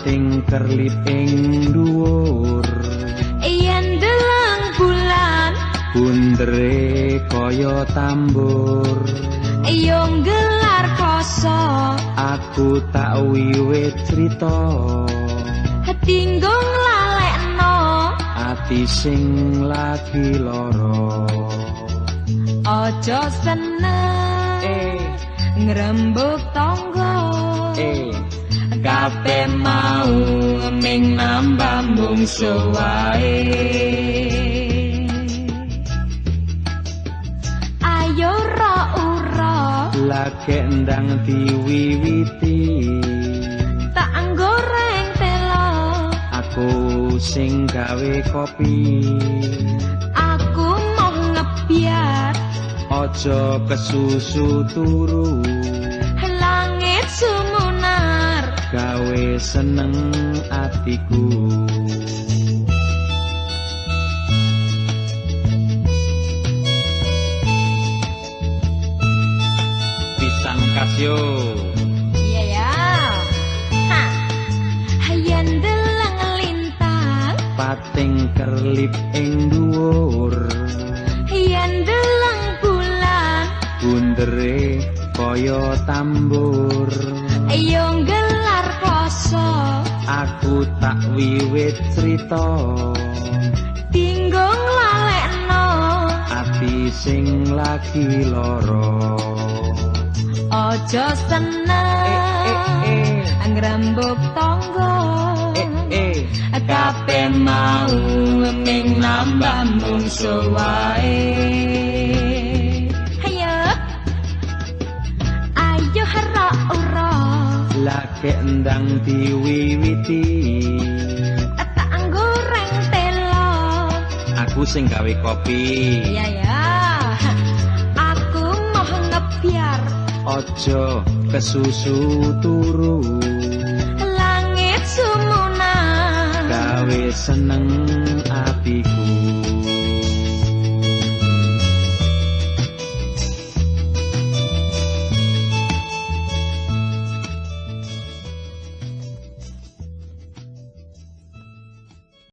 Pating kerlip ing dhuwur. Yen deleng bulan bundere kaya tambur. Yo nggelar kloso. Aku tak wiwit crita. Tinggung lalekno ati sing lagi lara. Aja seneng ngrembug tangga. Kabeh mau ming nambah mungsuh wae. Ayo ra ura lagi ndang diwiwiti. Tak goreng telo. Aku sing gawe kopi. Aku mau ngebiar. Aja kesusu turu. Langit sumunar gawe seneng atiku. Pisang kasio. Iya ya. Ha. Yen deleng lintang pating kerlip ing dhuwur. Yen deleng bulan bundere kaya tambur. Yo nggelar kloso. Aku tak wiwit crita. Tinggung lalekno ati sing lagi lara. Aja seneng ngrembug tangga. Kabeh mau ming nambah mungsuh wae. Ayo ayo hera ura lagi endang diwiwiti. Tak goreng telo. Aku sing gawe kopi. Iya ya. Aku mau ngebiar. Aja kesusu turu. Langit sumunar gawe seneng atiku.